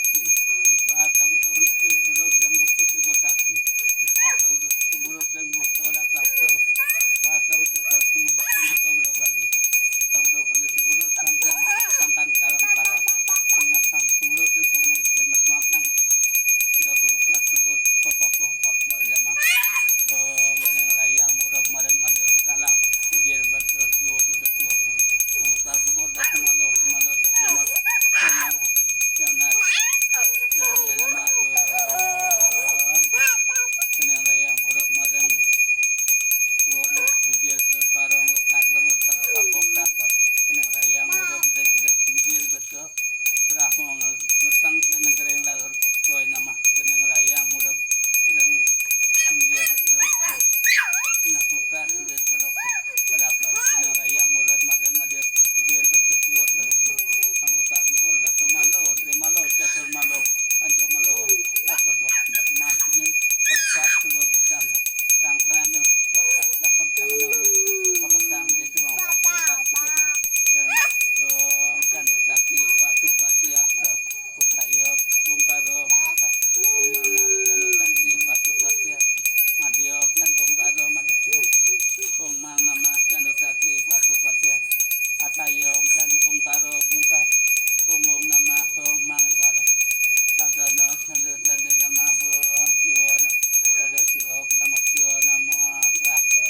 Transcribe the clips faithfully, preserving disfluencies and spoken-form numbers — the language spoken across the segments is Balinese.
sakti. Uga tang utuh sumurut sing butuh tiga sakti. Uga tang utuh sumurut sing butuh raksasa. Uga tang utuh sumurut sing butuh berobali. Tang utuh kali sumurut sangkan sangkan kalang parat. Tang sumurut sing licin matmatang. Sudah kelukat sebut pepopoh pakwa jama. Neng layang murub maring madya sekalang. Inggih betul suwun suwun. Uga sumur dasa malu malu satu mas. Sama. Janat. Yang dia nama apa? Neng layang murub maring Kulon mijil sareng lukak ngebut sareng kapok kapok. Neng layang murub ring kedek mijil beto. Brahma ngesang seneng gereng laur. Boy nama neng layang murub ring mijil beto. Nah, lukak sulit telok berapa. Neng layang murub maring madya mijil beto siur. Sang lukak ngebut dasa malu, sri malu, catur malu, panca malu, catur dok, bat masjid, lukak sulit di sana. Tangkana kuat tak pantang na wis papasang di tuang papasan kudu. Yang dong candu sakti pasupati atra. Kutaya ungkara bungkas ung manah candu sakti pasupati atra. Madya dan ungkara madya. Ung mang namah candu sakti pasupati atra. Ataya dan ungkara bungkas ung ung namah ung mang suara. Sadana sadana namah ung siwa namah. Sada siwa namo siwa namo saka.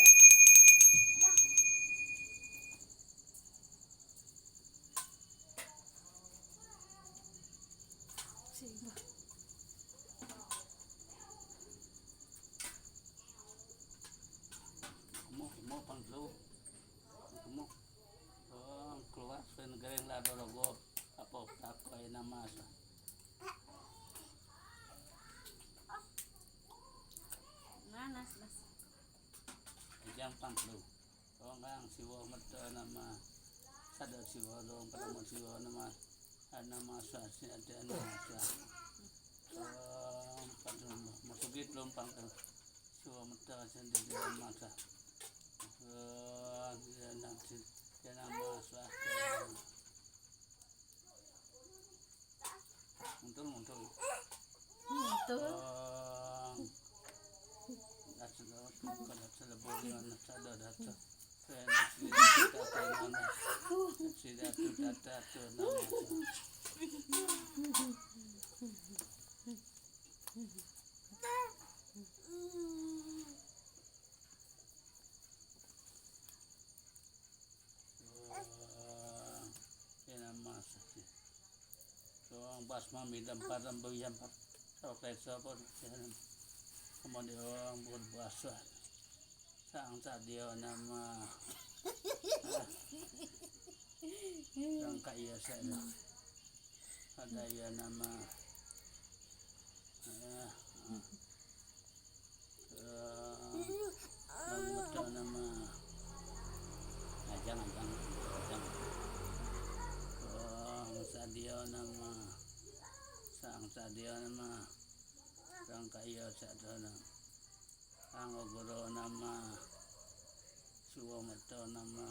Kemo, kemo, pang telu. Kemo. Oh, keluar sen gereng lado rogo. Apa tak koi nama sa. Nanas, nas. Ejang pang telu. Ong kang siwa meta nama. Sada siwa dong, pertama siwa nama. Nama sa, si ada nama sa. Ong pang telu. Masugit lompang tu. Siwa meta sendiri nama sa. Ong dia nama sa. Muntul, muntul. Muntul. Ong. Dasar, kada selebur, dasar, dasar. Sida tu data tu nama. Ina masa. Tuang basma midam padam buyam pat. Sokai sopot. Kemudian orang buat puasa. Sang sadio nama. Rangka iya saya. Ada iya nama. Eh, eh, nama. Ajang, ajang, ajang. Sang sadio nama. Sang sadio nama. Rangka iya sadana. Anggo guru nama, suwa meto nama,